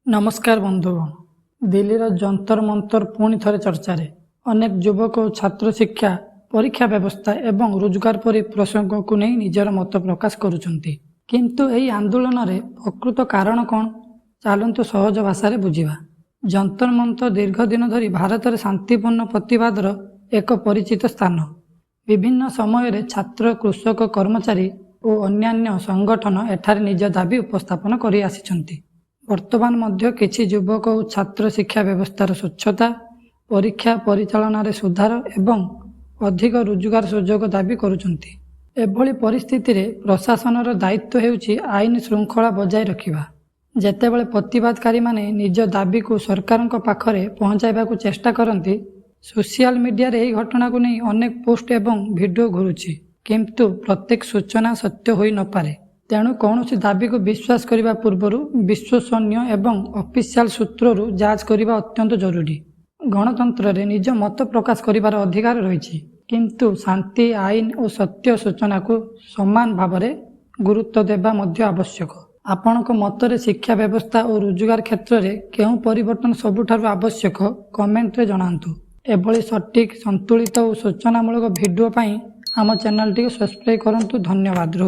ନମସ୍କାର ବନ୍ଧୁଗଣ। ଦିଲ୍ଲୀର ଯନ୍ତର ମନ୍ତର ପୁଣି ଥରେ ଚର୍ଚ୍ଚାରେ। ଅନେକ ଯୁବକ ଓ ଛାତ୍ର ଶିକ୍ଷା, ପରୀକ୍ଷା ବ୍ୟବସ୍ଥା ଏବଂ ରୋଜଗାର ପରି ପ୍ରସଙ୍ଗକୁ ନେଇ ନିଜର ମତ ପ୍ରକାଶ କରୁଛନ୍ତି। କିନ୍ତୁ ଏହି ଆନ୍ଦୋଳନରେ ପ୍ରକୃତ କାରଣ କ'ଣ? ଚାଲନ୍ତୁ ସହଜ ଭାଷାରେ ବୁଝିବା। ଯନ୍ତର ମନ୍ତର ଦୀର୍ଘ ଦିନ ଧରି ଭାରତରେ ଶାନ୍ତିପୂର୍ଣ୍ଣ ପ୍ରତିବାଦର ଏକ ପରିଚିତ ସ୍ଥାନ। ବିଭିନ୍ନ ସମୟରେ ଛାତ୍ର, କୃଷକ, କର୍ମଚାରୀ ଓ ଅନ୍ୟାନ୍ୟ ସଂଗଠନ ଏଠାରେ ନିଜ ଦାବି ଉପସ୍ଥାପନ କରିଆସିଛନ୍ତି। ବର୍ତ୍ତମାନ ମଧ୍ୟ କିଛି ଯୁବକ ଓ ଛାତ୍ର ଶିକ୍ଷା ବ୍ୟବସ୍ଥାର ସ୍ୱଚ୍ଛତା, ପରୀକ୍ଷା ପରିଚାଳନାରେ ସୁଧାର ଏବଂ ଅଧିକ ରୋଜଗାର ସୁଯୋଗ ଦାବି କରୁଛନ୍ତି। ଏଭଳି ପରିସ୍ଥିତିରେ ପ୍ରଶାସନର ଦାୟିତ୍ୱ ହେଉଛି ଆଇନ ଶୃଙ୍ଖଳା ବଜାୟ ରଖିବା। ଯେତେବେଳେ ପ୍ରତିବାଦକାରୀମାନେ ନିଜ ଦାବିକୁ ସରକାରଙ୍କ ପାଖରେ ପହଞ୍ଚାଇବାକୁ ଚେଷ୍ଟା କରନ୍ତି, ସୋସିଆଲ ମିଡିଆରେ ଏହି ଘଟଣାକୁ ନେଇ ଅନେକ ପୋଷ୍ଟ ଏବଂ ଭିଡିଓ ଘୁରୁଛି। କିନ୍ତୁ ପ୍ରତ୍ୟେକ ସୂଚନା ସତ୍ୟ ହୋଇନପାରେ। ତେଣୁ କୌଣସି ଦାବିକୁ ବିଶ୍ୱାସ କରିବା ପୂର୍ବରୁ ବିଶ୍ୱସନୀୟ ଏବଂ ଅଫିସିଆଲ ସୂତ୍ରରୁ ଯାଞ୍ଚ କରିବା ଅତ୍ୟନ୍ତ ଜରୁରୀ। ଗଣତନ୍ତ୍ରରେ ନିଜ ମତ ପ୍ରକାଶ କରିବାର ଅଧିକାର ରହିଛି, କିନ୍ତୁ ଶାନ୍ତି, ଆଇନ ଓ ସତ୍ୟ ସୂଚନାକୁ ସମାନ ଭାବରେ ଗୁରୁତ୍ୱ ଦେବା ମଧ୍ୟ ଆବଶ୍ୟକ। ଆପଣଙ୍କ ମତରେ ଶିକ୍ଷା ବ୍ୟବସ୍ଥା ଓ ରୋଜଗାର କ୍ଷେତ୍ରରେ କେଉଁ ପରିବର୍ତ୍ତନ ସବୁଠାରୁ ଆବଶ୍ୟକ, କମେଣ୍ଟରେ ଜଣାନ୍ତୁ। ଏଭଳି ସଠିକ୍, ସନ୍ତୁଳିତ ଓ ସୂଚନାମୂଳକ ଭିଡିଓ ପାଇଁ ଆମ ଚ୍ୟାନେଲଟିକୁ ସବସ୍କ୍ରାଇବ୍ କରନ୍ତୁ। ଧନ୍ୟବାଦ।